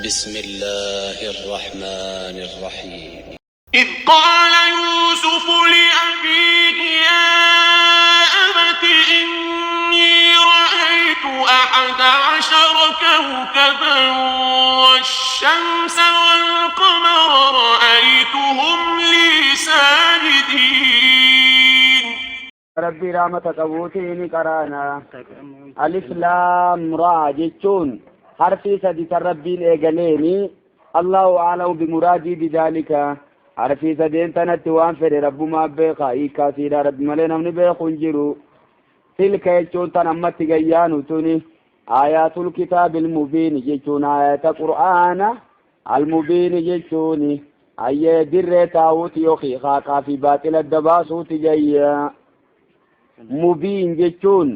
بسم الله الرحمن الرحيم. إذ قال يوسف لأبيه يا أبت إني رأيت 11 كوكبا والشمس والقمر رأيتهم لي ساجدين. Rabbii rahmata qabuutiin qaraana. Alif laam raa jechuun harfii sadi tan Rabbiin eegaleeni. Allahu a'lamu bimuraadii bidaalika. Harfii sadeen tanatti waan fedhe Rabbumaa beeka. Hiikkaa siidha Rabbi malee namni beeku hin jiru. Tilka jechuun tan ammatti gayyaanu tuni aayatul kitaabil mubiini jechuun aayata qur'aana almubiini jechuuni ayyee dirree taa'uuti yookiin haaqaa fi baaxila adda baasuuti jayya. Mubiin jechuun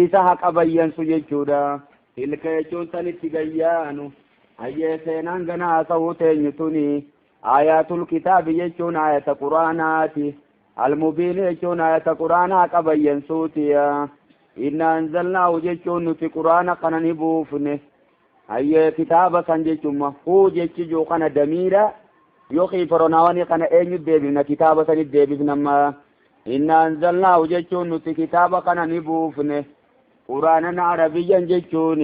isa haqa bayyansu jechuudha. Tilka jechuun tan itti gayyaanu ayyee seenaan gana haasawuu teenyu tuni aayatul kitaabi jechuun aayata qur'aanaati. Almubiin jechuun aayata qur'aana haqa bayyansuuti. Inna anzalnaahu jechuun nuti qur'aana kana ni buufne. Ayyee kitaaba san jechuun huu jechi jiru kana damiira yookiin foronaawanii kana eenyu deebifna kitaaba sanit deebifna amma. Inna anzalnaahu jechuun nuti kitaaba kana ni buufne. Qur'aanan arabiyyan jechuun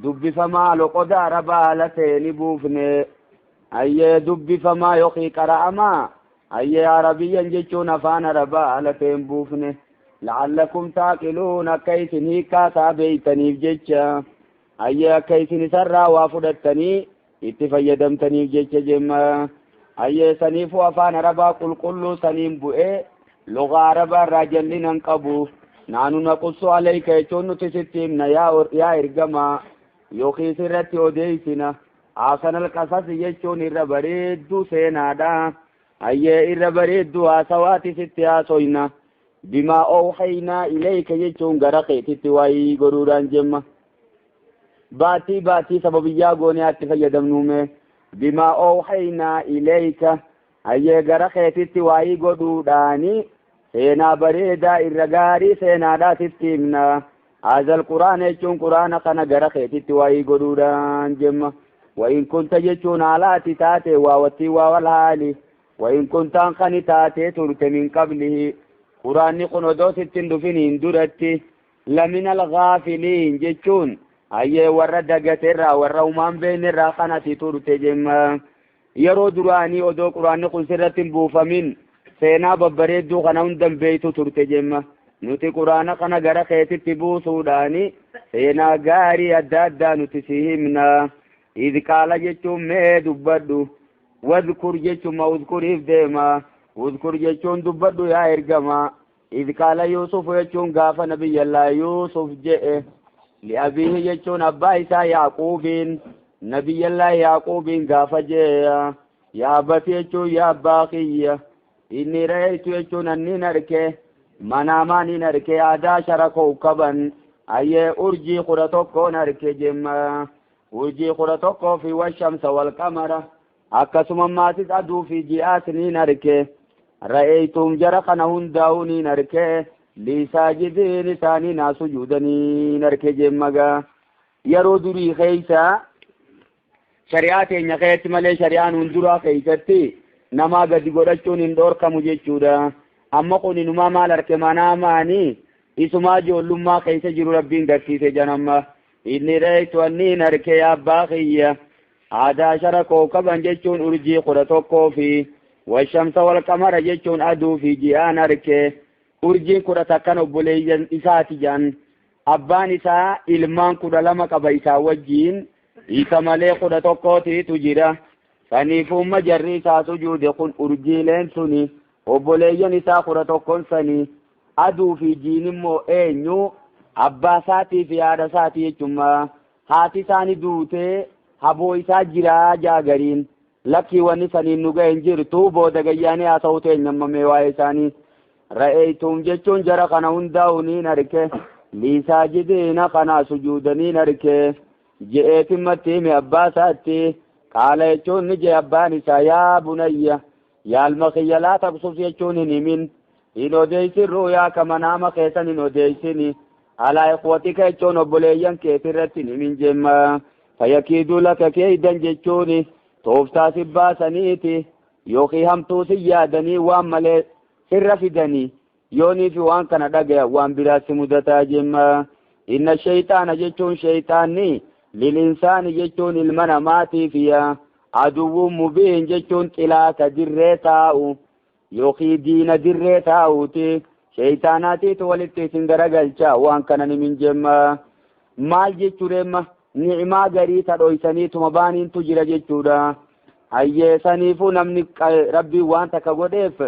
dubbifamaa loqoda arabaa haala ta'e ni buufne. Ayyee dubbifamaa yookiin qara'amaa ayyee arabiyyan jechuun afaan arabaa haala ta'een buufne. La'allakum taaqiluun akka isin hiikkaa isaa beeytaniif jecha. Ayyee akka isin isarraa waa fudhattanii itti fayyadamtaniif jecha jemma. Ayyee saniifuu afaan arabaa qulqulluu saniin bu'ee lugaa arabaa irraa jallinan qabu. Naanu naqussu alayka jechuun nuti sitti himna yaa ergamaa yookiin sirratti odeessina. Ahsanal qasasi jechuun irra bareedduu seenaadha. Ayyee irra bareedduu haasawaati sitti haasoyna. Bimaa oohaynaa ilayka jechuun gara keetitti waayii godhuudhaan jemma. Baatii baatii sababiyyaa goonee atti fayyadamnuume. Bimaa oohaynaa ilayka ayyee gara keetitti waayii godhuudhaani seenaa bareedaa irra gaarii seenaadhaa sitti himna. Haazal quraana jechuun quraana kana gara keetitti waayii godhuudhaan jemma. Wain kunta jechuun haalaati taate waawattii waawal haali. Wain kuntaan kani taatee turte min qablihi. Quraanni kun odoo sitti hin dhufiniin duratti lamina alghaafiliin jechuun ayyee warra dagateerraa warra umaan beeknerraa kanati turte jemma. Yeroo duraanii odoo quraanni kun sirratti hin buufamin seenaa babbareedduu kana hundan beektu turte jemma. Nuti quraana kana gara keetitti buusuudhaani seenaa gaarii adda addaa nuti si himna. Idh qaala jechuun mee dubbadhu. Wadhkur jechuun ma udhkuriif deema. Udhkur jechuun dubbadhu yaa ergamaa. Idh qaala Yuusuf jechuun gaafa nabiyyallaa Yuusuf je'e. Li'abiihi jechuun abbaa isaa Yaaquubiin nabiyyallaa Yaaquubiin gaafa je'e. Yaa abati jechuun yaa abbaa kiyya. Inni ra'aytu jechuun annin arke. Manaamaa nin arke 11 kawkaban. Ayyee urjii 11 arke jemma. Urjii 11 fi washamsa wal qamara. Akkasuma maatis aduu fi ji'aas nin arke. Ra'aytum jara kana hundaa'uu nin arke. Liisaajidiin isaanii naa sujuudanii arke jemmagaa. Yeroo durii keessa shari'aa teenya keessatti malee shari'aan hunduraa keessatti namaa gadi godhachuun hin dhoorkamu jechuudha. Amma kun inumaa maal arke manaamaanii isumaa ijoollummaa keessa jiru Rabbiin garsiise janamma. Inni ra'aytu anniin arke yaa abbaa kiyya. 11 kawkaban jechuun urjii 11 fi washamsa wal qamara jechuun aduu fi ji'aan arke. Urjiin 11 obboleeyyan isaati jedhan. Abbaan isaa ilmaan 12 qaba isaa wajjiin. Isa malee 11tiitu jira. Saniifumma jarri isaa sujuude kun urjiileen suni obboleeyyan isaa 11 sani. Aduu fi jiin immoo eenyu? Abbaa isaatii fi haadha isaatii jechuudha. Haati isaanii duutee haboo isaa jiraa jaagariin. Lakkii wanni saniin nu ga'e hin jirtu booda gayyaanii haa ta'u teenyamamee waa'ee isaanii. Ra'aytum jechuun jara kana hundaa'u niin arke. Liisaajidiina kana sujuudaniin arke. Je'eetimmatti hime abbaa isaatti. Qaala jechuun ni jee abbaan isaa yaa bunayya. Yaa ilma kiyya laa taqsus jechuun hin himin. Hin odeessin ru'yaa ka manaama keessan hin odeessini. Alaa ikhwatika jechuun obboleeyyan keetirratti hin himin jemma. Fayakiiduu laka keeydan jechuuni tooftaa si baasaniiti yookiin hamtuu si yaadanii waan malee sirra fidanii yoonii fi waan kana dhagaya waan biraa si mudataa jemma. Inna shayxaana jechuun shayxaanni lilinsaani jechuun ilma namaatiif yaa aduwwun mubiin jechuun xilaata dirree taa'u yookiin diina dirree taa'uuti. Shayxaanaatiitu walitti isin garagalcha waan kana ni minjemma. Maal jechuudheemma ni'imaa garii tadhoysaniituma baaniintu jira jechuudha. Hayyee saniifuu namni rabbiin waan takka godheef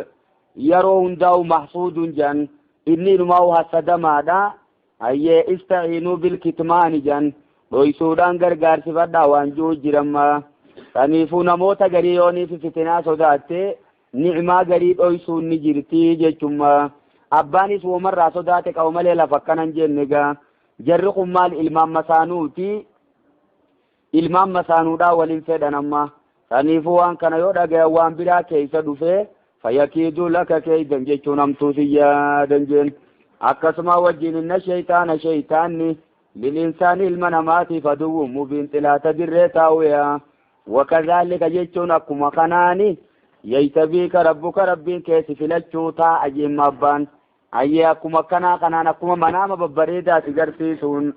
yeroo hundaa'u mahsuudun jedhan inni inumaa'u hasadamaadha. Hayyee istaciinuu bilkitmaani jedhan dhoysuudhaan gargaarsifadhaa waan jiru jiramma. Saniifuu namoota garii yoonii fi fitinaa sodaatte ni'imaa garii dhoysuun ni jirti jechumma. Abbaanis womarraa sodaate qaba malee lafa akkanan jenne gaa. Jarri kun maal ilmaan masaanuuti. Ilmaan masaanuudhaa waliin fedhan amma. Saniifuu waan kana yoo dhagayan waan biraa keessa dhufee fayyakiiduu laka keeydan jechuun hamtuu si yaadan jeen. Akkasuma wajjin inna shayxaana shayxaanni lilinsaani ilma namaatiif aduwwun mubiin xilaata dirree taa'uya. Wakazaalika jechuun akkuma kanaani yaytabiika rabbuka rabbiin keessi filachuu taa'a jemma abbaan. Ayyee akkuma kanaa kanaan akkuma manaama babbareedaa si garsiisuun.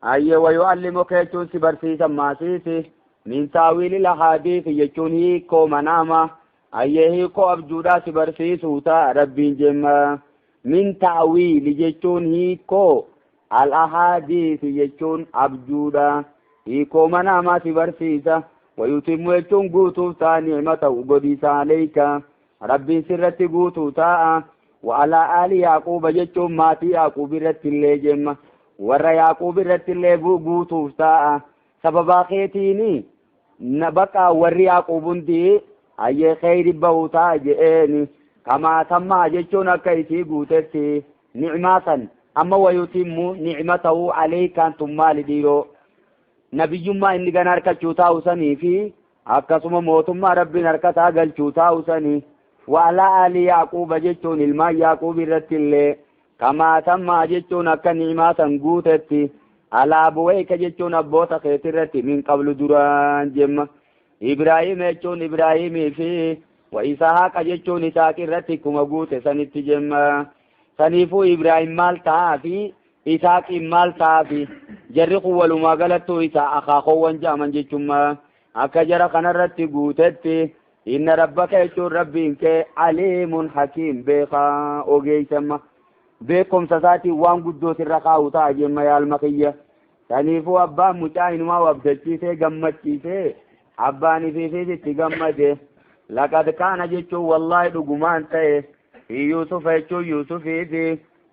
Ayyee wayu'allimuka jechuun si barsiisan maasiisi. Min taawiilil ahaadiisi jechuun hiikoo manaama. Ayyee hiikoo abjuudhaa si barsiisuu ta'a rabbiin jemma. Min taawiili jechuun hiikoo al ahaadiisi jechuun abjuudha. Hiikoo manaamaa si barsiisa. Wayutimmu jechuun guutuuf ta'a ni'matahu godhiisa aleyka. Rabbiin sirratti guutuu ta'a. Wa'alaa aali Yaaquuba jechuun maatii Yaaquub irratti illee jemma. Warra Yaaquub irratti illee guutuuf ta'a. Sababaa keetiini baqa warri Yaaquub hundi ayyee kheyri bahuu ta'a je'eeni. Kamaa tammaa jechuun akka isii guutetti ni'maa san amma wayutimmu ni'matahu aleykaan tun maali dhiiroo. Nabiyyummaa inni gana harkachuu taa'u sanii fi akkasuma mootummaa rabbiin harkataa galchuu taa'u sanii. Wa'alaa aali Yaaquuba jechuun ilmaan Yaaquub irratti illee kamaa tammaa jechuun akka ni'imaa san guutetti alaa buweeka jechuun abboota keetirratti min qablu duraan jemma. Ibraahim jechuun Ibraahimii fi wa Isaaqa jechuun Isaaq irratti kuma guute sanitti jemma. Saniifuu Ibraahim maal ta'aa fi Isaaqiin maal ta'aa fi jarri kun walumaa galattuu isaa akaakoowwan jedhaman jechumma. Akka jara kanarratti guutetti inna rabbaka jechuun rabbiin kee aliimun hakiim beekaa ogeessamma. Beekumsa isaatiin waan guddoo sirra kaa'u ta'a jemma yaalma kiyya. Saniifuu abbaan mucaa inumaa abdachiisee gammachiisee abbaan ifiifis itti gammade. Laqad kaana jechuun wallaahi dhugumaan ta'e fi Yuusufa jechuun Yuusufii fi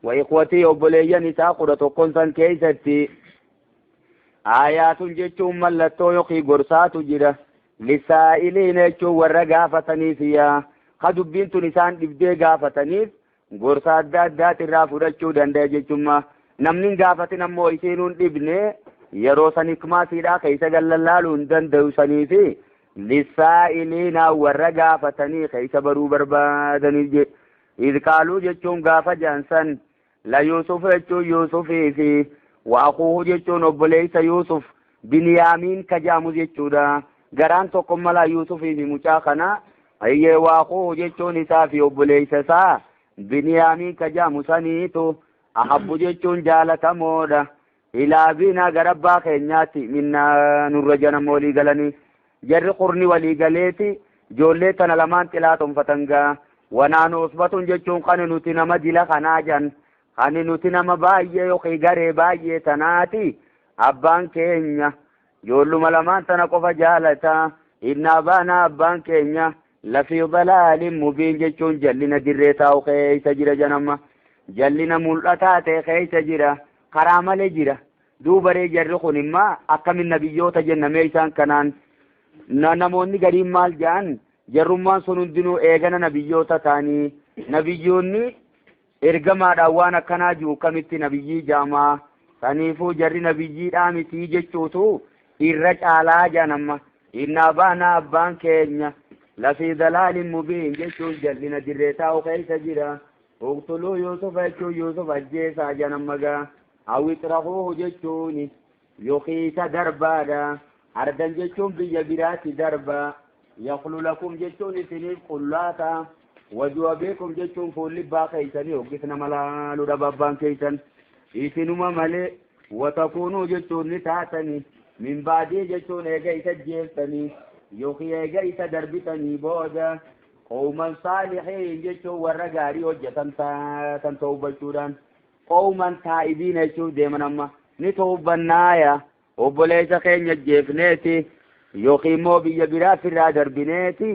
wa ikhwatii obboleeyyan isaa 11 san keessatti aayaatun jechuun mallattoo yookiin gorsaatu jira. Lisaa'iliin jechuun warra gaafataniif yaa ka dubbiin tun isaan dhibdee gaafataniif gorsa adda addaati irraa fudhachuu danda'a jechumma. Namni hin gaafatin ammoo isiinuu hin dhibne yeroo san hikmaasiidhaa keessa gallallaaluu hin danda'u saniifi lisaa'iliina warra gaafatanii keessa baruu barbaadaniif jedhe. Idh qaaluu jechuun gaafa jedhan san la Yuusuf jechuun Yuusufii fi wa akuuhu jechuun obboleessa Yuusuf Biniyaamiin ka jedhamu jechuudha. Garaan tokko malaa Yuusufii fi mucaa kana ayyee wa akuuhu jechuun isaa fi obboleessa isaa Biniyaamiin ka jedhamu saniitu ahabbu jechuun jaalatamoodha. Ilaa binaa gara abbaa keenyaatti minnaa nurra jedhama walii galanii. Jarri qurni walii galeeti ijoollee tana lamaan xilaa tonfatan gaa. Wanaanu usbatun jechuun kan nuti nama dila kanaa jedhan kan nuti nama baay'ee yookiin garee baay'ee tanaati abbaan keenya ijoolluma lamaan tana qofa jaalata. Inna abaanaa abbaan keenya lafii dalaalin mubiin jechuun jallina dirree taa'u keessa jira jedhama. Jallina mul'ataa ta'e keessa jira. Karaa malee jira. Duubaree jarri kun immoo akkamin nabiyyoota jennamee isaan kanaan namoonni gariin maal jedhan jarrummaan sun hundinuu eegana nabiyyoota ta'anii nabiyyoonni ergamaadhaan waan akkanaa jiru kamitti nabiyyii jaamaa saniifuu jarri nabiyyiidhaa mitii jechuutu irra caalaa jedhan amma. Inna abaanaa abbaan keenya lafii dalaalin mubiin jechuun jallina dirree taa'u keessa jira. Uqtuluu Yuusufa jechuun Yuusuf ajjeesaa jedhan amma gaa. Aw itrahuuhu jechuuni Yookiin isa darbaadha. Ardan jechuun biyya biraatti darba. Yaqulu lakum jechuun isiniif qullaata. Wajhu abiikum jechuun fuulli abbaa keessanii hoggis nama laaluu dhaba abbaan keessan. Isinuma malee watakuunuu jechuun ni taatanii. Min baadii jechuun eega isa jeeftanii yookiin eega isa darbitanii booda qawman saalihiin jechuun warra gaarii hojjetan taatan tawbachuudhaan qawman taa'ibiin jechuun deeman amma ni tawbannaaya obboleessa keenya jeefneeti yookiin immoo biyya biraa firraa darbineeti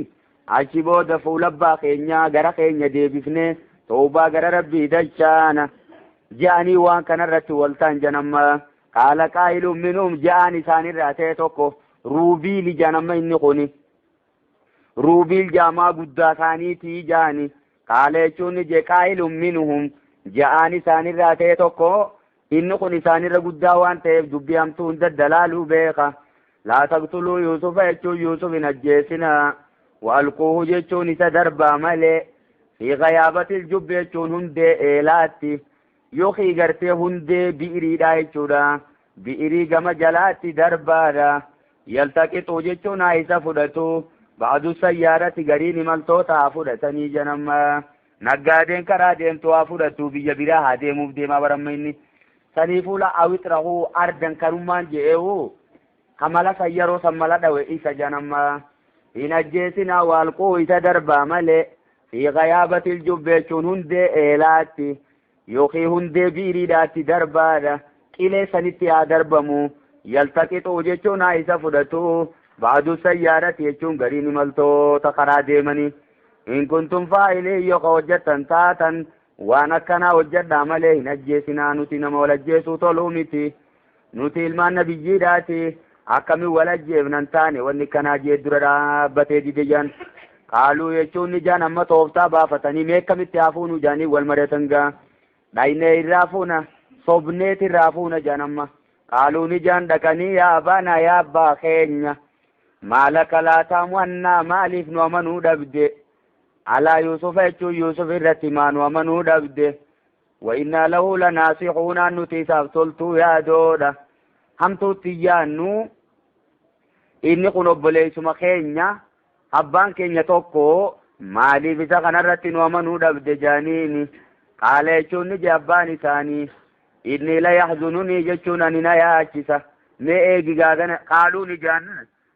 achi booda fuula abbaa keenyaa gara keenya deebifnee tawbaa gara rabbii dachaana je'anii waan kanarratti waltaan janamma. Qaala qaa'iluun minhum je'aan isaanirraa ta'e tokko ruubiili janamma inni kuni ruubiil jaamaa guddaa isaaniitii jaani. Qaala jechuun je qaa'iluun minhum je'aan isaanirraa ta'e tokko inni kun isaanirra guddaa waan ta'eef dubbii hamtuu hunda dalaaluu beeka. Laa taqtuluu Yuusufa jechuun Yuusuf hin ajjeesinaa. Waalquuhu jechuun isa darbaa malee. Fi ghayaabatil jubbi jechuun hundee eelaatti. Yookiin gartee hundee bi'iriidha jechuudha. Bi'irii gama jalaatti darbaadha. Yaltaqixuu jechuun haa isa fudhatu. Ba'adu sayyaarati gariin imaltoota haa fudhatanii janamma. Naggaadeen karaa deemtu haa fudhatu biyya biraa haa deemuuf deemaa baramma inni. Sanii fuula awixrahuu ardan kanummaan je'eewu kamala san yeroo san mala dhawe isa janamma. Hin ajjeesinaa waalquu isa darbaa malee. Fi ghayaabatil jubbi jechuun hundee eelaatti. Yookiin hundee biiriidhaatti darbaadha. Qilee sanitti haa darbamu. Yaltaqixuu jechuun haa isa fudhatu. Ba'adu sayyaarati jechuun gariin imaltoota karaa deemanii. In kuntum faa'ilii yoo ka hojjettan taatan waan akkanaa hojjedhaa malee hin ajjeesinaa nuti nama wal ajjeesuu toluu miti. Nuti ilmaan nabiyyiidhaati. Akkamiin wal ajjeefnan taane wanni kanaa jee dura dhaabbatee dide jaan. Qaaluu jechuun ni jaan amma tooftaa baafatanii meekkamitti haa fuunu jaanii wal mari'atan gaa. Dhaynee irraa fuuna sobneet irraa fuuna jaan amma. Qaaluu ni jaan dhaqanii yaa abaanaa yaa abbaa keenya. Maalaka laa taamu'annaa maaliif nu amanuu dhabde? Alaa Yuusufa jechuun Yuusuf irratti maa nu amanuu dhabde? Wa innaa lahu lanaasixuuna nuti isaaf toltuu yaadoodha. Hamtuutti yaannu inni kun obboleessuma keenya abbaan keenya tokko maaliif isa kanarratti nu amanuu dhabde jaaniini. Qaala jechuun ni je abbaan isaanii inni la yahzununii jechuun ani na yaachisa. Mee eegi gaagana qaaluu ni jaan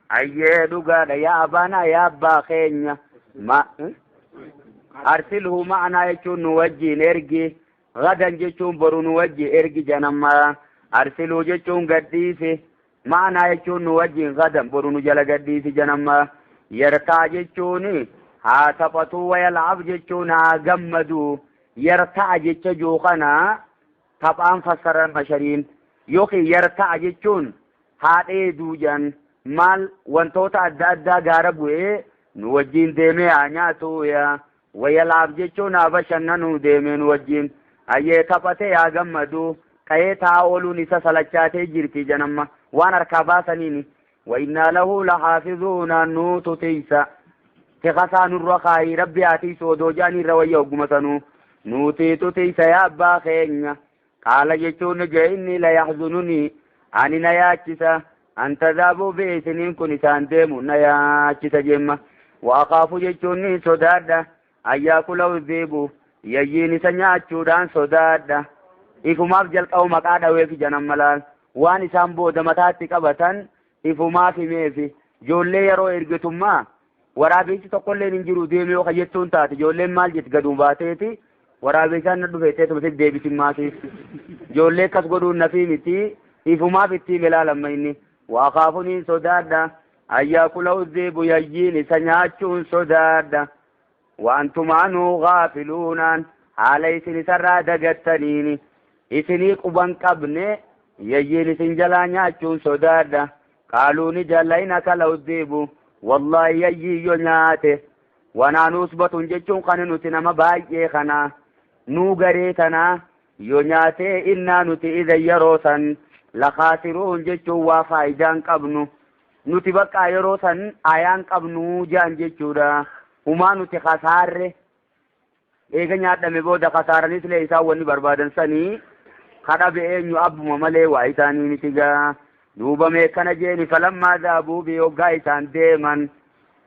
ayyee dhugaadha yaa abaanaa yaa abbaa keenya. Ma arsilhu ma'anaa jechuun nu wajjiin ergi. Gadan jechuun boru nu wajji ergi janamma. Arsiluu jechuun gadhiisi. Ma'anaa jechuun nu wajjiin gadan boru nu jala gadhiisi janamma. Yartaa jechuun haa taphatuu wayal'ab jechuun haa gammadu. Yartaa jecha jiru kana taphaan fassaran bashariin. Yookiin yartaa jechuun haa dheeduu jan maal wantoota adda addaa gaara bu'ee nu wajjiin deemee haa nyaatu yaa. Wayalaaf jechuun haa bashannanuu deemee nu wajjiin. Ayyee taphatee haa gammadu. Ka'ee taa ooluun isa salachaatee jirti janamma. Waan harkaa baasaniini. Wa innaa lahu lahaafizuuna nuutu tiisa. Tiqasaa nurra kaayii rabbi haa tiisu odoo jaanii irra wayya ogguma sanuu. Nuutiitu tiisa yaa abbaa keenya. Qaala jechuun jee inni la yahzununii ani na yaachisa. An tadhaabuu bi isiniin kun isaan deemu na yaachisa jemma. Wa akaafu jechuun ni sodaadha. Ayyaakula udhiibu yayyiin isa nyaachuudhaan sodaadha. Ifumaaf jalqabu maqaa dhaweefi janamma laal. Waan isaan booda mataatti qabatan ifumaaf himeefi. Ijoollee yeroo ergitummaa waraabessi tokkolleen hin jiru deemee yoo kajettuun taate ijoolleen maal jetti gaduu baateeti waraabessaan na dhufeettee tumte deebisin maasiif. Ijoollee akkas godhuun nafii miti ifumaaf ittiin ilaalamma inni. Waa kaafuun sodaadha. Ayyaakula udhiibu yayyiin isa nyaachuun sodaadha. Waantumaanuu gaafiluunaan haala isin isarraa dagattaniini. Isinii quban qabne yayyiin isin jalaa nyaachuun sodaadha. Qaaluu ni jalla akala udhiibu wallaahi yayyii yoo nyaate. Wanaan usbatun jechuun kan nuti nama baay'ee kana nuu garee tanaa yoo nyaate innaa nuti idan yeroo san lakaasiruun jechuun waa faayidaan qabnu. Nuti bakka yeroo san ayaan qabnu jaan jechuudha. Humaa nuti kasaarre eega nyaadhame booda kasaaranis lee isaan wanni barbaadan sanii kadhabe eenyu abbuma malee waa isaanii miti gaa. Duuba meekana jeeni falammaa dhaabuu bi hoggaa isaan deeman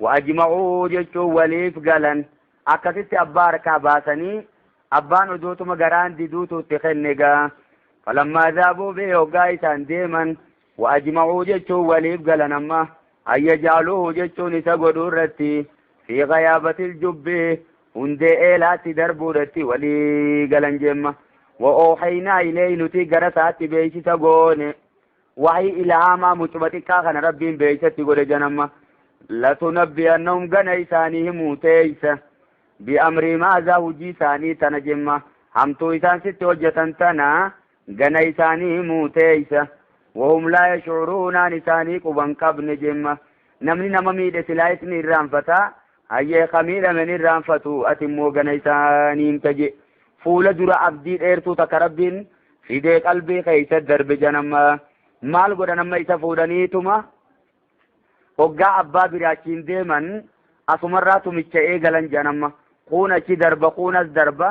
wa'ajma'uu jechuun waliif galan akkasitti abbaa harkaa baasanii abbaan odootuma garaan diduutu itti kenne gaa falammaa dhaabuu bi hoggaa isaan deeman wa'ajma'uu jechuun waliif galan amma ayyajaaluhu jechuun isa godhuu irratti fi ghayaabatil jubbi hundee eelaatti darbuu irratti walii galan jemma wa'oohaynaa ilayhi nuti gara isaatti beeksisa goone wahii ilhaamaa mucuma xiqqaa kana rabbiin beeksisatti godhe janamma latunabbiyannahum gana isaanii himuu teeysa bi'amrii maazaa hujii isaanii tana jemma hamtuu isaan sitti hojjetan tana gana isaanii himuu teeysa wahum laa yashcuruunaan isaanii quban qabne jemma namni nama miidhe silaa isni irraanfataa hayyee ka miidhame ni irraanfatu ati immoo gana isaanii himta je fuula dura abdii dheertuu takka rabbiin fidee qalbii keeysa darbe janamma maal godhan amma isa fuudhaniituma hoggaa abbaa biraachiin deeman asumarraa tumicha eegalan janamma kuun achi darba kuun as darba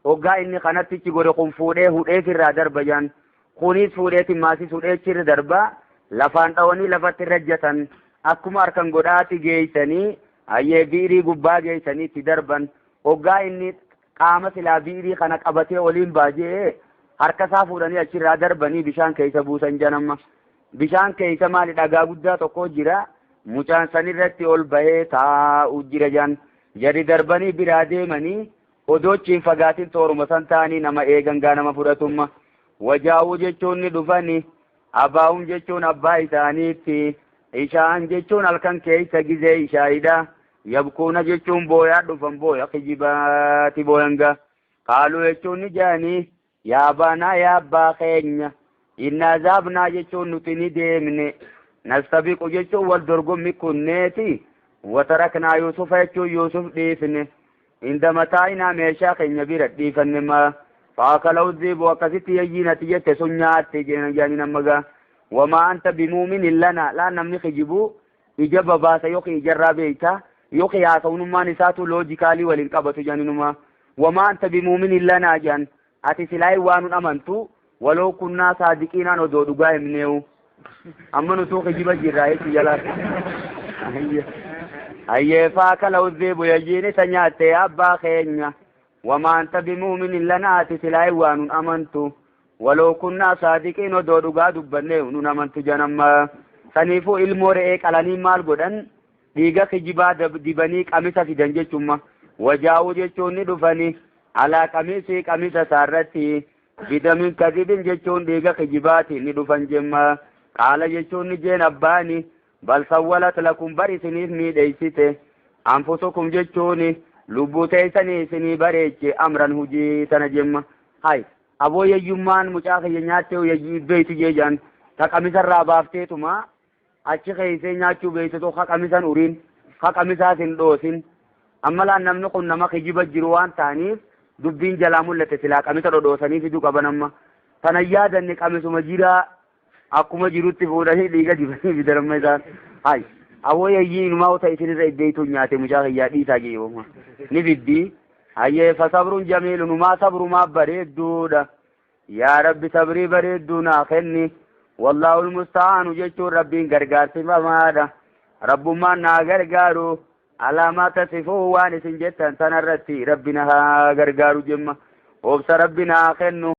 hoggaa inni kanattichi godhe kun fuudhee hudheefirraa darba jan kunis fuudheeti maasis hudheechirra darba lafaan dhawanii lafatti rajjatan akkuma harkan godhaati geeysanii hayyee biirii gubbaa geeysanii itti darban hoggaa inni qaama silaa biirii kana qabatee oliin baajee harka isaa fuudhanii achirraa darbanii bishaan keessa buusan janamma bishaan keessa maali dhagaa guddaa tokko jira mucaan sanirratti ol bahee taa'u jira jan jari darbanii biraa deemanii odoochiin fagaatin tooruma san ta'anii nama eegan gaa nama fudhatumma wajaa'uu jechuun ni dhufani abaa'uun jechuun abbaa isaaniitti ishaan jechuun halkan keessa gizee ishaayidha yabkuuna jechuun booyaa dhufan booya kijibaati booyan gaa qaaluu jechuun ni jaanii yaa baanaa yaa abbaa keenya innaa zaabnaa jechuun nuti ni deemne nastabiqu jechuun wal dorgommi kunneeti wataraknaa yuusufa jechuun yuusuf dhiifne inda mataa'inaa meeshaa keenya bira dhiifanne ma faakala udhiibu akkasitti yayyiinati jette sun nyaatte jedhanii amma gaa wamaa anta bimuuminin lana laan namni kijibu ija babaasa yookiin ijarraa beeyta yookiin haasawunummaan isaatu loojikaalii waliin qabatu jedhaninuma wamaa anta bimuuminin lanaa jedhan ati silaayi waan nun amantu waloo kunnaa saadiqiinaan odoo dhugaa himneewu amma nutuu kijiba jirraa jechuu jalaa hayyee faakala udhiibu yayyiin isa nyaatte abbaa keenya wamaa anta bimuuminin lanaa ati silaayi waan nun amantu waloo kunnaa saadiqiin odoo dhugaa dubbannee nun amantu janamma saniifuu ilmoo re'ee qalanii maal godhan dhiiga kijibaa dibanii qamisa fidan jechumma wajaa'uu jechuun ni dhufani alaa qamisii qamisa isaarratti bidamin kadibin jechuun dhiiga kijibaati ni dhufan jemma qaala jechuun ni jeen abbaani bal sawwalat lakum bar isiniif miidheeysite anfusukum jechuun lubbuu teeysanii isinii bareeche amran hujii tana jemma hay aboo yeyyummaan mucaa kiyya nyaattee yeyyii beeytu jee jaan ta qamisarraa baafteetuma achi keeysee nyaachuu beeytetu ha qamisan uriin ha qamisaas hin dhoosin amma laan namni kun nama kijiba jiru waan ta'aniif dubbiin jalaa mul'ate silaa qamisa dhodhoosanii fiduu qaban amma tana yaadanne qamisuma jiraa akkuma jirutti fuudhanii dhiiga dibanii fidan amma isaan hay aboo yeyyii inumaa ta isinirra iddeeytu nyaate mucaa kiyyaa dhiisaa jee yooma ni fiddi hayyee fasabrun jamiilu numaa sabrumaa bareedduudha yaa rabbi sabrii bareedduu naa kenni wallaahu almusta'aanu jechuun rabbiin gargaarsifamaadha rabbummaan naa gargaaru alaamaa tasifuu waan isin jettan sanarratti rabbi na haa gargaaru jemma obsa rabbi naa kennu.